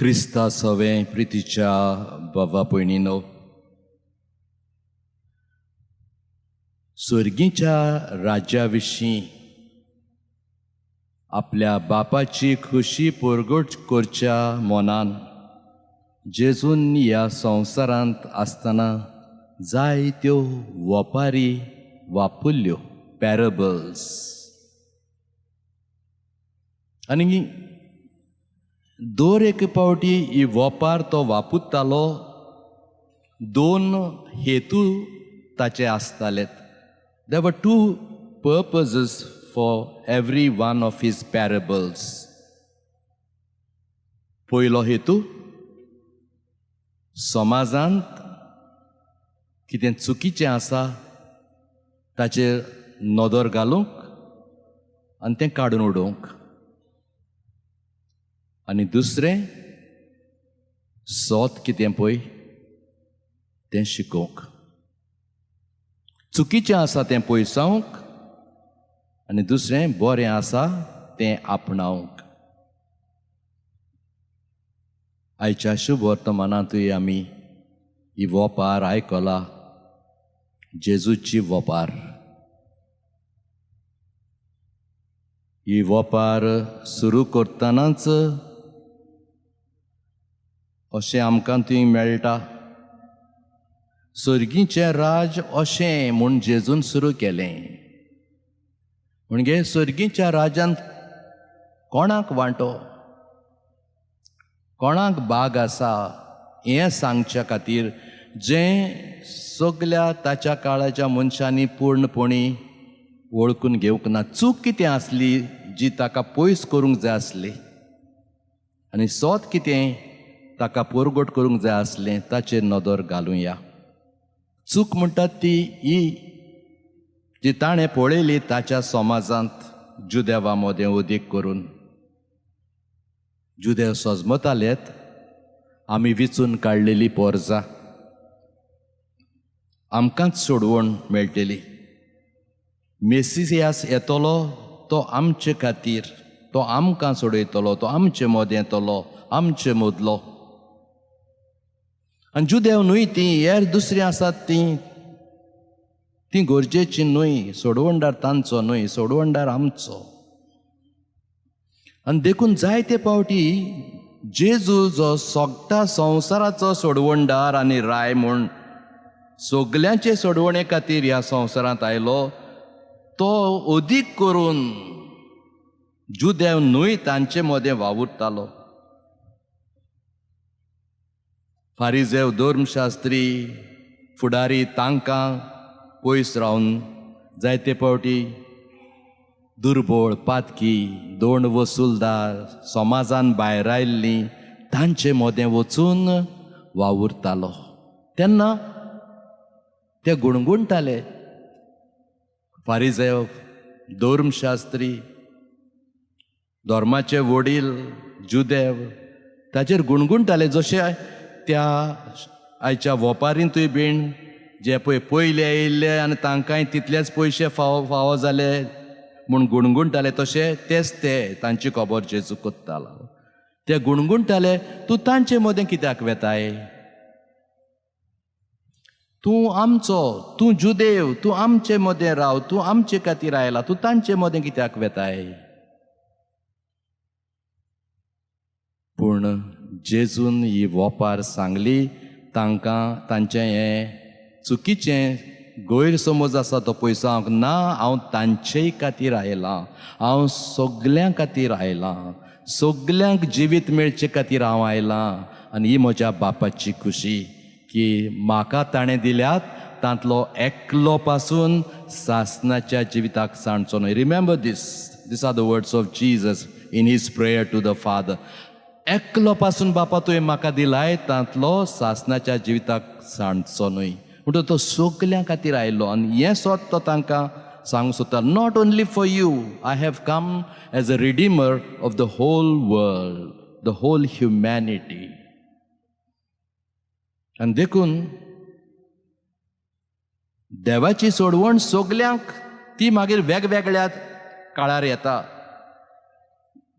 क्रिस्ता सवें प्रितीच्या बाबा भयणीनो, सर्गीच्या राज्या विशीं आपल्या बापाची खुशी परगट करच्या मनान जेजून ह्या संवसारांत आसतना जायत्यो वपारी वापरल्यो, पॅरबल्स. आनी दर एक पावटी ही वपार तो वापरतालो, दोन हेतू ताचे आसताले. There were two purposes for every one of his parables. पयलो हेतू, समाजांत कितें चुकीचें आसा ताचेर नदर घालूंक आनी तें काडून उडोवंक, आनी दुसरें सोत कितें पळय तें शिकोवंक. चुकीचें आसा तें पयसावंक आनी दुसरें बरें आसा तें आपणावंक. आयच्या शुभ वर्तमानांतूय आमी ही वोपार आयकला, जेजूची वोपार. ही वोपार सुरू करतनाच अशें आमकां थंय मेळटा, सर्गीचें राज अशें म्हूण जेजून सुरू केलें. म्हणजे सर्गीच्या राजांत कोणाक वांटो, कोणाक बाग आसा हें सांगच्या खातीर, जें सगल्या ताच्या काळाच्या मनशांनी पूर्णपणी वळखून घेवंक ना. चूक कितें आसली जी ताका पयस करूंक जाय आसली आनी सोत कितें ताका परगट करूंक जाय आसलें ताचेर नदर घालुया. चूक म्हणटात ती ही जी ताणें पळयली ताच्या समाजांत जुदेवा मदें उदीक करून. जुदेव सजमतालेत आमी विचून काडलेली पोरजा, आमकांच सोडवण मेळटली. मेसियास येतलो तो आमचे खातीर, तो आमकां सोडयतलो, तो आमचे मदें येतलो, आमचे मदलो. आनी जुदेव न्हय तीं, हेर दुसरीं आसात तीं, तीं गरजेचीं न्हय, सोडवणदार तांचो न्हय, सोडवणदार आमचो. आनी देखून जायते पावटी जेजू जो सगळ्या संवसाराचो सोडवणदार आनी राय म्हूण सगल्यांचे सोडवणे खातीर ह्या संवसारांत आयलो, तो अदीक करून जुदेव न्हय तांचे मदें वावुरतालो. फारिजेव, धर्मशास्त्री, फुडारी तांकां पयस रावन जायते पावटी दुर्बळ, पातकी, दोण वसुलदार, समाजान भायर आयिल्लीं तांचे मदें वचून वावुरतालो. तेन्ना ते गुणगुणटाले, फारिजेव, धर्मशास्त्री, धर्माचे वडील जुदेव ताचेर गुणगुणटाले, जशे त्या आयच्या वोपारींतूय बीन जे पळय पयले आयिल्ले आनी तांकांय तितलेच पयशे फावो फावो जाले म्हूण गुणगुणटाले, तशे तेच ते तांची खबर जेजू कोत्तालो. ते गुणगुणटाले, तूं तांचे मदें कित्याक वेताय, तूं आमचो, तूं जुदेव, तूं आमचे मदें राव, तूं आमचे खातीर आयला, तूं तांचे मदें कित्याक वेताय. पूण जेजून ही वोपार सांगली तांकां, तांचें हें चुकीचें गैरसमज आसा तो पयसावंक ना, हांव तांचेय खातीर आयलां, हांव सगल्यां खातीर आयलां, सगल्यांक जिवीत मेळचे खातीर हांव आयलां. आनी ही म्हज्या बापाची खुशी की म्हाका ताणें दिल्यात तांतलो एकलो पासून सासनाच्या जिविताक सांडचो न्हय. Remember this, these are the words of Jesus in his prayer to the father. एकलो पासून बापा तुवें म्हाका दिलाय तांतलो सासनाच्या जिविताक सांडचो न्हय. म्हणटो तो सगल्यां खातीर आयलो आनी हें सोद तो तांकां सांगूंक सोदता, not only for you, I have come as a redeemer of the whole world, the whole humanity. आनी देखून देवाची सोडवण सगल्यांक ती मागीर वेगवेगळ्या काळार येता.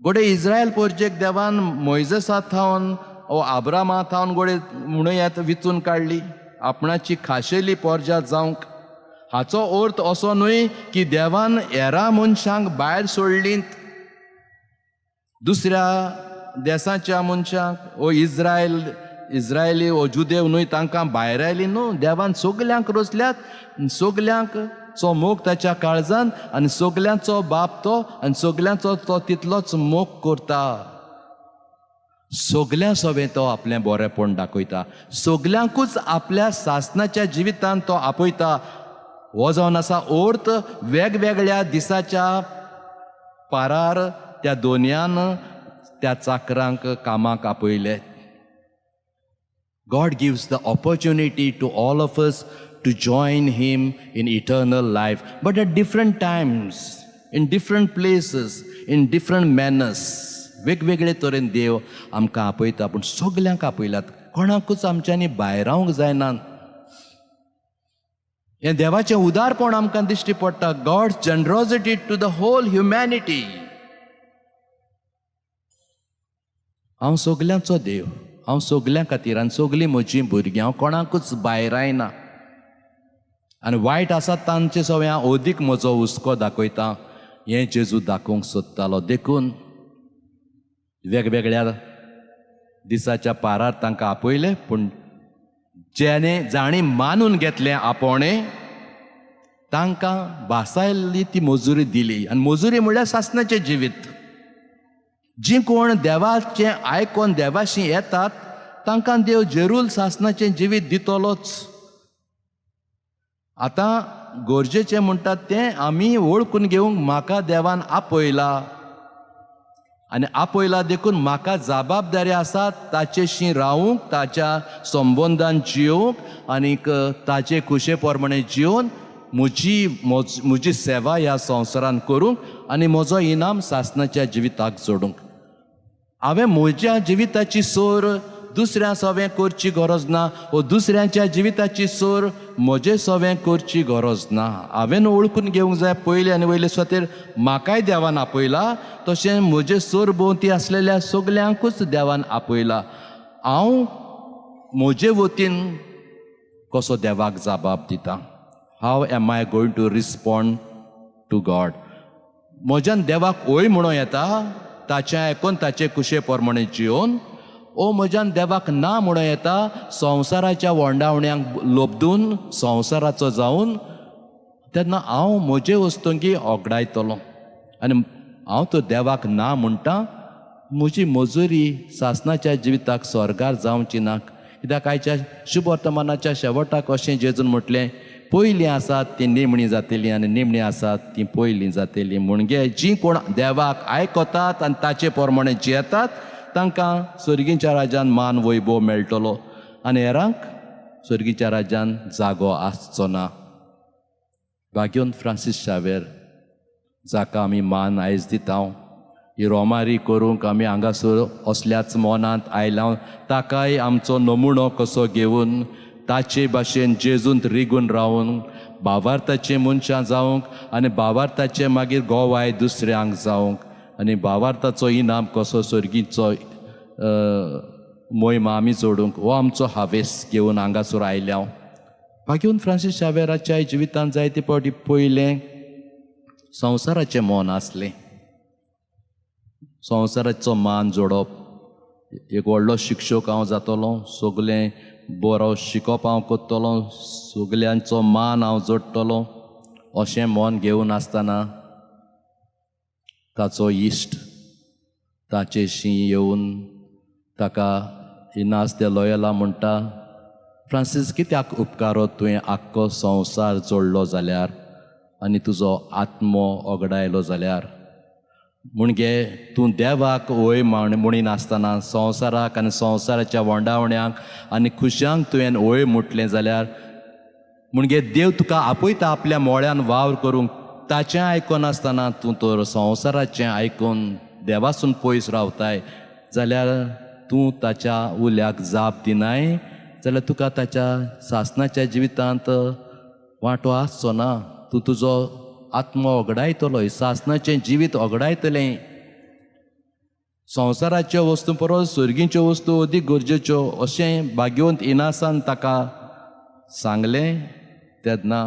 गोडे इस्रायल पोरजेक देवान मोयजसा थावन ओ आब्रामा थावन गोडे म्हणूं येत विचून काडली आपणाची खाशेली पोरजा जावंक. हाचो अर्थ असो न्हय की देवान हेरा मनशांक भायर सोडलींत, दुसऱ्या देसाच्या मनशांक ओ इस्रायली ओ जुदेव न्हय तांकां भायर आयली न्हू. देवान सगल्यांक रचल्यात, सगल्यांक चो मोग ताच्या काळजान आनी सगल्यांचो बाप तो आनी सगल्यांचो तो तितलोच मोग करता. सगल्यां सवें तो आपलें बरेंपण दाखयता, सगल्यांकूच आपल्या सासनाच्या जिवितांत तो आपयता. हो जावन आसा अर्थ वेगवेगळ्या दिसाच्या पारार त्या दोनयान त्या चाकरांक कामाक आपयले. God gives the opportunity to all of us to join Him in eternal life, but at different times, in different places, in different manners. वेगवेगळे तरेन देव आमकां आपयता, पूण सगल्यांक आपयल्यात, कोणाकूच आमच्यांनी भायरावंक जायना. हें देवाचें उदारपण आमकां दिश्टी पडटा. God's generosity to the whole humanity. हांव सगल्यांचो देव, हांव सगल्यां खातीर आनी सगलीं म्हजीं भुरगीं, हांव कोणाकूच भायरायना. आनी वायट आसा तांचे सवें हांव अदीक म्हजो हुस्को दाखयता. हें जेजू दाखोवंक सोदतालो. देखून वेगवेगळ्या दिसाच्या पारार तांकां आपयले, पूण जेणे जाणी मानून घेतलें आपोवणें तांकां भासायल्ली ती मजुरी दिली. आनी मजुरी म्हणल्यार सासणाचें जिवीत. जीं कोण देवाचें आयकोन देवाशी येतात तांकां देव जेरूल सासणाचें जिवीत दितलोच. आतां गरजेचें म्हणटात तें आमी वळखून घेवंक म्हाका देवान आपयला आनी आपयला देखून म्हाका जबाबदारी आसा ताचेशी रावूंक, ताच्या संबंदान जियोवंक आनीक ताचे खुशे प्रमाणे जियोवन म्हजी म्हजी सेवा ह्या संवसारान करूंक आनी म्हजो इनाम सासणाच्या जिविताक जोडूंक. हांवें म्हज्या जिविताची सोर दुसऱ्या सवें करची गरज ना, वो दुसऱ्यांच्या जिविताची सोर म्हजे सवें करची गरज ना. हांवें वळखून घेवंक जाय पयलीं आनी वयले सुवातेर म्हाकाय देवान आपयला, तशें म्हजे सोर भोंवती आसलेल्या सगल्यांकूच देवान आपयला. हांव म्हजे वतीन कसो देवाक जबाब दिता? How am I going to respond to God? म्हज्यान देवाक वय म्हणूं येता ताचें आयकून ताचे कुशे प्रमाणे जियोवन, ओ म्हज्यान देवाक ना म्हणूं येता संवसाराच्या वोंडावण्यांक लोबदून संवसाराचो जावन, तेन्ना हांव म्हजे वस्तुंकी ओगडायतलो आनी हांव तो देवाक ना म्हणटा म्हजी मजुरी सासणाच्या जिविताक स्वर्गार जावची ना. कित्याक आयच्या शुभवर्तमानाच्या शेवटाक अशें जेजून म्हटलें, पयलीं आसात ती निमणी जातली आनी निमणी आसात ती पयलीं जातली. म्हणजे जीं कोण देवाक आयकतात आनी ताचे प्रमाणे जियेतात तांकां सर्गीच्या राज्यान मान वैभव मेळटलो आनी हेरांक सर्गीच्या राज्यान जागो आसचो ना. भाग्योन फ्रांसीस शावेर जाका आमी मान आयज दिता, ही रोमारी करूंक आमी हांगासर असल्याच मनांत आयला, ताकाय आमचो नमुणो कसो घेवन ताचे भाशेन जेजूंत रिगून रावून भावार्थाचे मनशां जावंक आनी भावार्थाचे मागीर गोवाय दुसऱ्यांक जावंक आनी भावार्थाचो इनाम कसो सर्गीचो मोहिमा आमी जोडूंक हो आमचो हावेस घेवन हांगासर आयल्या. हांव भाग्योन फ्रांसीस शावेराच्या जिवितांत जायते फावटी पयलें संवसाराचें मन आसलें, संवसाराचो मान जोडप, एक व्हडलो शिक्षक हांव जातलो, सगलें बरो शिकोप हांव करतलो, सगल्यांचो मान हांव जोडटलो अशें मन घेवन आसतना ताचो इश्ट ताचेशी येवन ताका इनास दे लोयला म्हणटा, फ्रांसीस कित्याक उपकारो तुवें आख्खो संवसार जोडलो जाल्यार आनी तुजो आत्मो ओगडायलो जाल्यार? म्हणजे तूं देवाक वय म्हणिनासतना संवसाराक आनी संवसाराच्या वोंडावण्यांक आनी खुशांक तुवें वय म्हटलें जाल्यार, म्हणजे देव तुका आपयता आपल्या मोळ्यान वावर करूंक, ताचें आयकनासतना तूं तर संवसाराचें आयकून देवासून पयस रावताय जाल्यार तूं ताच्या उल्याक जाप दिनाय जाल्यार तुका ताच्या सासणाच्या जिवितांत वांटो आसचो ना. तूं तुजो आत्मो ओगडायतलो, सासणाचें जिवीत ओगडायतलें. संवसाराच्यो वस्तू परस सर्गीच्यो वस्तू अदीक गरजेच्यो अशें भाग्यवंत इनासान ताका सांगलें. तेन्ना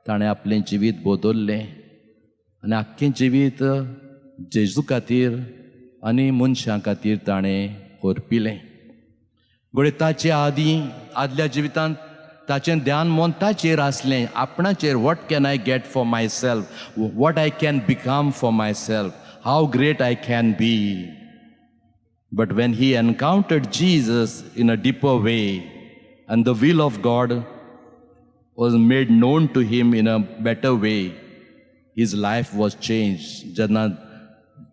ताणें आपलें जिवीत बदल्लें आनी आख्खें जिवीत जेजू खातीर आनी मनशां खातीर ताणें अर्पिलें. घडये ताचे आदीं आदल्या जिवितांत ताचें ध्यान मन ताचेर आसलें, आपणाचेर. What can I get for myself? What I can become for myself? How great I can be? But when he encountered Jesus in a deeper way and the will of God was made known to him in a better way, his life was changed. जेन्ना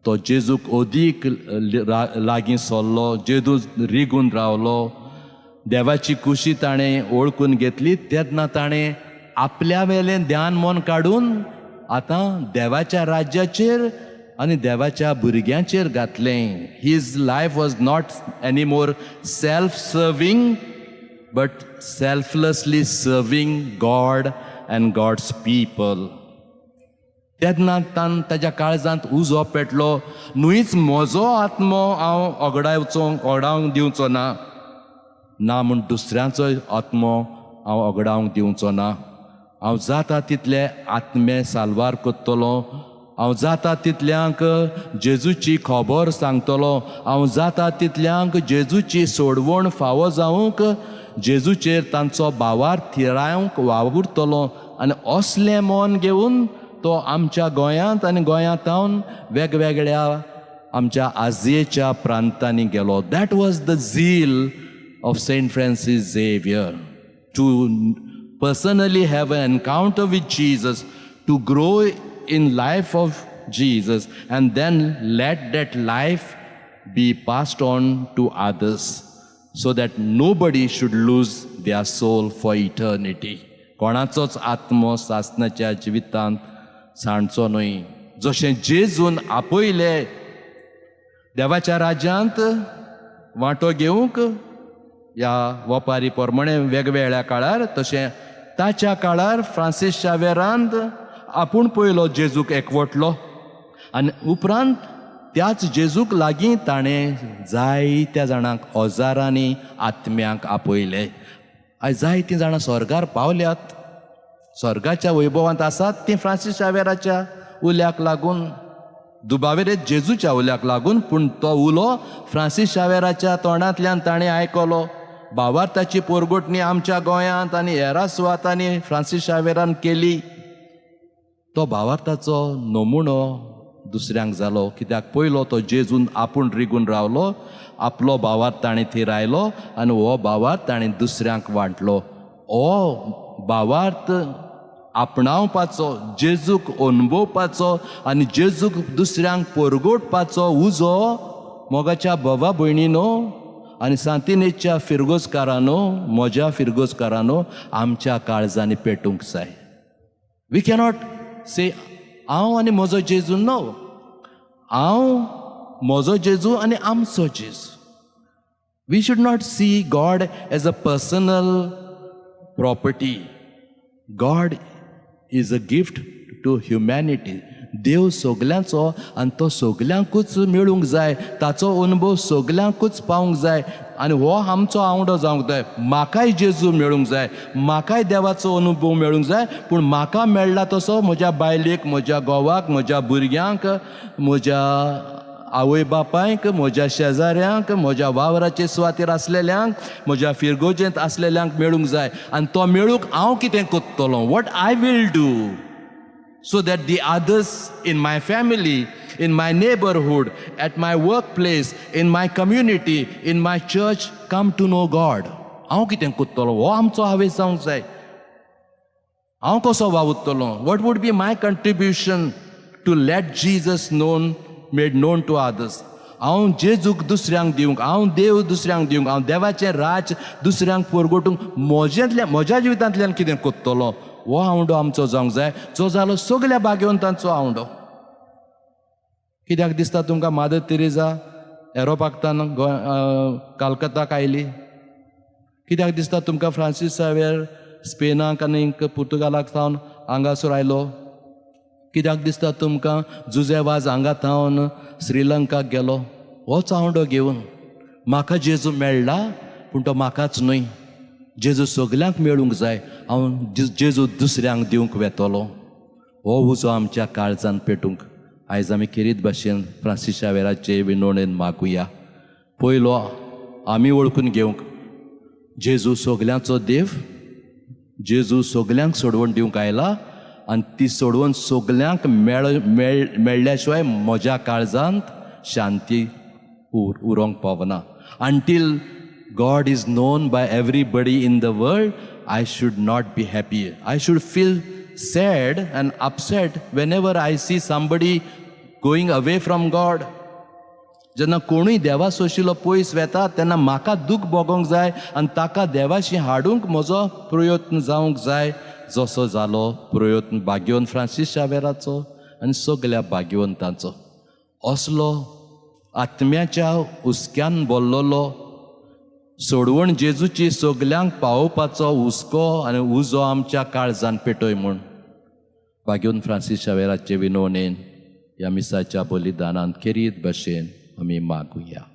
तो जेजूक अदीक लागीं सरलो, जेजू रिगून रावलो, देवाची खुशी ताणें वळखून घेतली, तेन्ना ताणें आपल्या वेलें ध्यान मन काडून आतां देवाच्या राज्याचेर आनी देवाच्या भुरग्यांचेर घातलें. His life was not any more self serving but selflessly serving God and God's people. तेन्ना तान ताज्या काळजांत उजो पेटलो. न्हूच म्हजो आत्मो हांव ओगडावचो ओगडावंक दिवचो ना, ना म्हूण दुसऱ्यांचो आत्मो हांव ओगडावंक दिवचो ना. हांव जाता तितले आत्मे साल्वार करतलो. हांव जाता तितल्यांक जेजूची खबर सांगतलो. हांव जाता तितल्यांक जेजूची सोडवण फावो जावंक, जेजूचेर तांचो भावार्थ थिरावंक वावुरतलो. आनी असलें मन घेवन तो आमच्या गोंयांत आनी गोंयांत वेगवेगळ्या आमच्या आजयेच्या प्रांतांनी गेलो. That was the zeal of Saint Francis Xavier, to personally have an encounter with Jesus, to grow in life of Jesus, and then let that life be passed on to others so that nobody should lose their soul for eternity. कोणाचोच आत्मो सासणाच्या जिवितांत सांडचो न्हय. जशें जेजून आपयले देवाच्या राज्यांत वांटो घेवंक ह्या वपारी प्रमाणे वेगवेगळ्या काळार, तशें ताच्या काळार फ्रांसीस शावेरान आपूण पयलो जेजूक एकवटलो आनी उपरांत त्याच जेजूक लागीं ताणें जायत्या जाणांक, हजारांनी आत्म्यांक आपयले. आयज जायतीं जाणां स्वर्गार पावल्यात, स्वर्गाच्या वैभवांत आसात तीं फ्रांसीस शावेराच्या उल्याक लागून, दुबावेरे जेजूच्या उल्याक लागून. पूण तो उलो फ्रांसीस शावेराच्या तोंडांतल्यान ताणें आयकलो. भावार्थाची पोरगोटणी आमच्या गोंयांत आनी हेरा सुवातांनी फ्रांसीस शावेरान केली. तो भावार्थाचो नमुनो दुसऱ्यांक जालो, कित्याक पयलो तो जेजून आपूण रिगून रावलो, आपलो भावार्थ ताणें थिरायलो आनी हो भावार्थ ताणें दुसऱ्यांक वांटलो. हो भावार्थ आपणावपाचो, जेजूक अणभवपाचो आनी जेजूक दुसऱ्यांक परगोटपाचो उजो, मोगाच्या भावा भयणीनो आनी सांतिनेजच्या फिरगोजकारानो, म्हज्या फिरगोजकारानो, आमच्या काळजांनी पेटूंक जाय. We cannot से हांव आनी म्हजो जेजू. नो, हांव, म्हजो जेजू आनी आमचो जेजू. We should not see God as a personal property. God is a gift to humanity. देव सगल्यांचो आनी तो सगल्यांकूच मेळूंक जाय. ताचो अनुभव सगल्यांकूच पावूंक जाय आनी हो आमचो आंवडो जावंक जाय. म्हाकाय जेजू मेळूंक जाय, म्हाकाय देवाचो अनुभव मेळूंक जाय, पूण म्हाका मेळ्ळा तसो म्हज्या बायलेक, म्हज्या घोवाक, म्हज्या भुरग्यांक, म्हज्या आवय बापायक, म्हज्या शेजाऱ्यांक, म्हज्या वावराचे सुवातेर आसलेल्यांक, म्हज्या फिरगोजेंत आसलेल्यांक मेळूंक जाय. आनी तो मेळूंक हांव कितें करतलो? What I will do so that the others in my family, in my neighborhood, at my workplace, in my community, in my church come to know God? हांव कितें करतलो? हो आमचो हावेस जावंक जाय. हांव कसो वावुरतलो? What would be my contribution to let Jesus known made known to others? हांव जेजूक दुसऱ्यांक दिवंक, हांव देव दुसऱ्यांक दिवंक, हांव देवाचें राज दुसऱ्यांक परगटूंक म्हजेंतल्यान, म्हज्या जिवितांतल्यान कितें करतलो? हो आंवडो आमचो जावंक जाय, जो जालो सगल्या भाग्यवंतांचो आंवडो. कित्याक दिसता तुमकां मादर तेरेजा एरोपाकतान गोंय कलकत्ताक आयली? कित्याक दिसता तुमकां फ्रांसीस सावेर स्पेनाक आनी पुर्तुगालाक सावन हांगासर आयलो? कित्याक दिसता तुमकां जुजे वाज हांगा थावन श्रीलंकाक गेलो? होच आवंडो घेवन म्हाका जेजू मेळ्ळा, पूण तो म्हाकाच न्हय, जेजू सगल्यांक मेळूंक जाय. हांव जेजू दुसऱ्यांक दिवंक वेतलो. हो उजो आमच्या काळजान पेटूंक आयज आमी खेरीत भाशेन फ्रांसीस शावेराचे विनवणेन मागुया. पयलो आमी वळखून घेवंक जेजू सगल्यांचो देव, जेजू सगल्यांक सोडवण दिवंक आयला आनी ती सोडवण सगल्यांक मेळ मेळ मेळ्ळ्या शिवाय म्हज्या काळजांत शांती उरोंक पावना. Until God is known by everybody in the world, I should not be happy. I should feel sad and upset whenever I see somebody going away from God. जेन्ना कोणूय देवा सोशिलो पयस वेता तेन्ना म्हाका दूख भोगोंक जाय आनी ताका देवाशी हाडूंक म्हजो प्रयत्न जावंक जाय, जसो जालो प्रयत्न भाग्यवंत फ्रांसीस शावेराचो आनी सगल्या भाग्यवंतांचो. असलो आत्म्याच्या हुस्क्यान बोल्लोलो सोडवण जेजूची सगल्यांक पावोवपाचो हुस्को आनी उजो आमच्या काळजान पेटय म्हूण भाग्यवंत फ्रांसीस शावेराचे विनवणेन ह्या मिसाच्या बलिदानान खेरीत भशेन आमी मागुया.